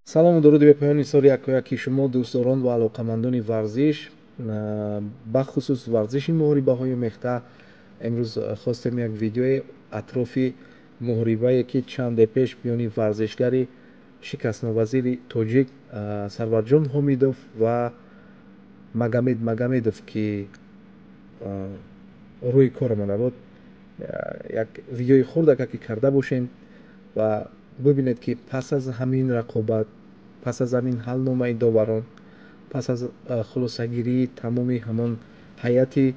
Салому дуруди бепоёни соли якояки шумо, дӯстдорон ва алоқамандони варзиш, бахусус варзиши муҳорибаҳои омехта. Имрӯз хостем як видеои атрофи муҳорибае, ки чанде пеш миёни варзишгари шикастнопазири тоҷик Сарварҷон Ҳомидов ва Магомед Магомедов, ки рӯи кор омада буд, як видеои хурдака ки карда бошем ва бибинед, ки пас аз ҳамин рақобат, пас аз ҳамин ҳалномаи доварон, пас аз хулосагирии тамоми ҳамон ҳайати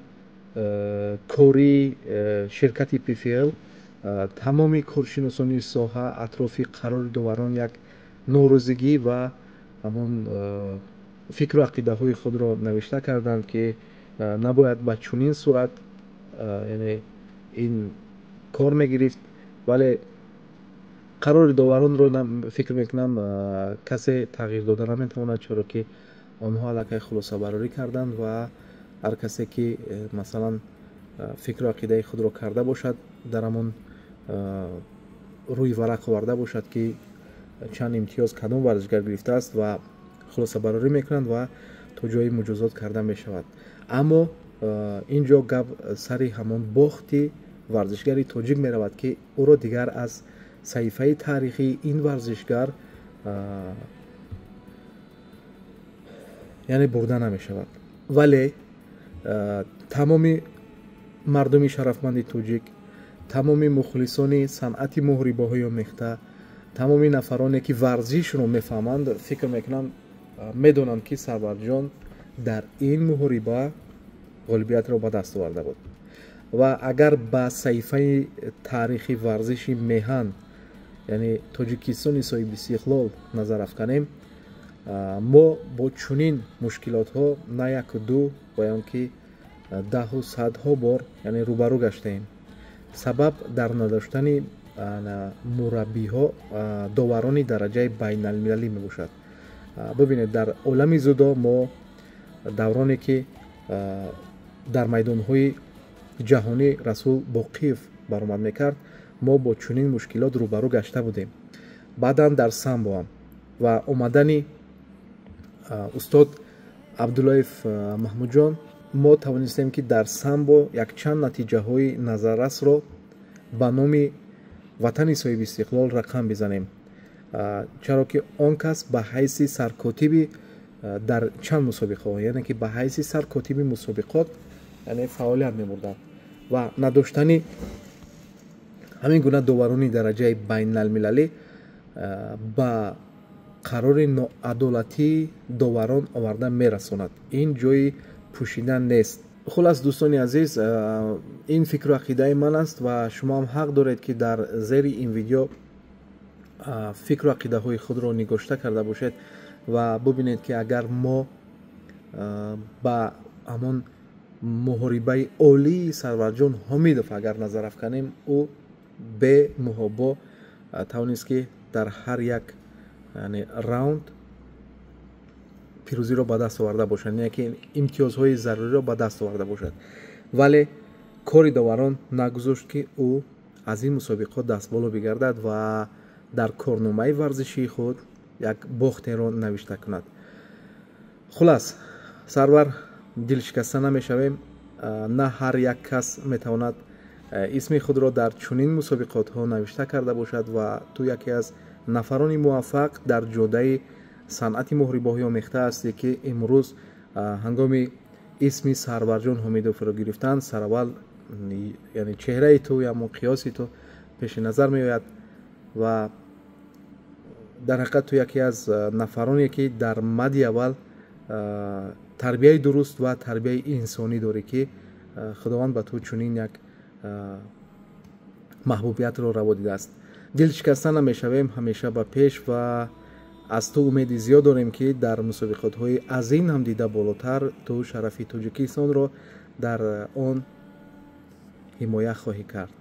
кории ширкати ПФЛ, тамоми коршиносони соҳа атрофи қарори доварон як норозигӣ ва ҳамон фикру ақидаҳои худро навишта карданд, ки набояд ба чунин сурат, яъне ин кор мегирифт. Вале қарори доваронро, фикр мекунам, касе тағйир дода наметавонад, чаро ки онҳо аллакай хулосабарорӣ карданд ва ҳар касе ки, масалан, фикру ақидаи худро карда бошад, дар ҳамон рӯи варақ оварда бошад, ки чанд имтиёз кадом варзишгар гирифтааст, ва хулосабарорӣ мекунанд ва то ҷои муҷозот карда мешавад. Аммо ин ҷо гап сари ҳамон бохти варзишгари тоҷик меравад, ки ӯро дигар аз саҳифаи таърихии ин варзишгар, яъне, бурда намешавад. Вале тамоми мардуми шарафманди тоҷик, тамоми мухлисони санъати муҳорибаҳои омехта, тамоми нафароне, ки варзишро мефаҳманд, фикр мекунам, медонанд, ки Сарварҷон дар ин муҳориба ғолибиятро ба даст оварда буд. Ва агар ба саҳифаи таърихи варзиши меҳан, яъне Тоҷикистони соҳибистиқлол, назар афканем, мо бо чунин мушкилотҳо на яку ду ва ё ки даҳу садҳо бор, яъне, рӯбарӯ гаштаем. Сабаб дар надоштани мураббиҳо, доварони дараҷаи байналмилалӣ мебошад. Бибинед, дар олами зудо мо давроне, ки дар майдонҳои ҷаҳонӣ Расул Боқиев баромад мекард, мо бо чунин мушкилот рӯбарӯ гашта будем. Баъдан дар самбоам ва омадани устод Абдуллоев Маҳмудҷон мо тавонистем, ки дар самбо якчанд натиҷаҳои назаррасро ба номи ватани соҳибистиқлол рақам бизанем, чаро ки он кас ба ҳайси саркотиби дар чанд мусобиқаҳо, яъне ки ба ҳайси саркотиби мусобиқот, яъне, фаъолият мебурданд. Ва надоштани ҳамин гуна доварони дараҷаи байналмилалӣ ба қарори ноадолатии доварон оварда мерасонад. Ин ҷои пӯшидан нест. Хулас, дӯстони азиз, ин фикру ақидаи ман аст ва шумо ҳам ҳақ доред, ки дар зери ин видео фикру ақидаҳои худро нигошта карда бошед ва бубинед, ки агар мо ба ҳамон муҳорибаи олии Сарварҷон Ҳомидов агар назар афканем, ӯ бемуҳобо тавонист, ки дар ҳар як раунд пирӯзиро ба даст оварда бошад, яъне ки имтиёзҳои заруриро ба даст оварда бошад. Вале кори доварон нагузошт, ки ӯ аз ин мусобиқот дастболо бигардад ва дар корномаи варзишии худ як бохтеро навишта кунад. Хулас, Сарвар, дилшикаста намешавем. На ҳар як кас метавонад исми худро дар чунин мусобиқотҳо навишта карда бошад ва ту яке аз нафарони муваффақ дар ҷодаи санъати муҳорибаҳои омехта ҳастӣ, ки имрӯз ҳангоми исми Сарварҷон Ҳомидовро гирифтан, сараввал, яъне, чеҳраи ту, ҳамон қиёси ту пеши назар меояд. Ва дар ҳақиқат ту яке аз нафароне, ки дар мадди аввал тарбияи дуруст ва тарбияи инсонӣ дорӣ, ки Худованд ба ту чунин як маҳбубиятро раво дидааст. Дилшикаста намешавем, ҳамеша ба пеш ва аз ту умеди зиёд дорем, ки дар мусобиқотҳои аз ин ҳам дида болотар ту шарафи Тоҷикистонро дар он ҳимоя хоҳӣ кард.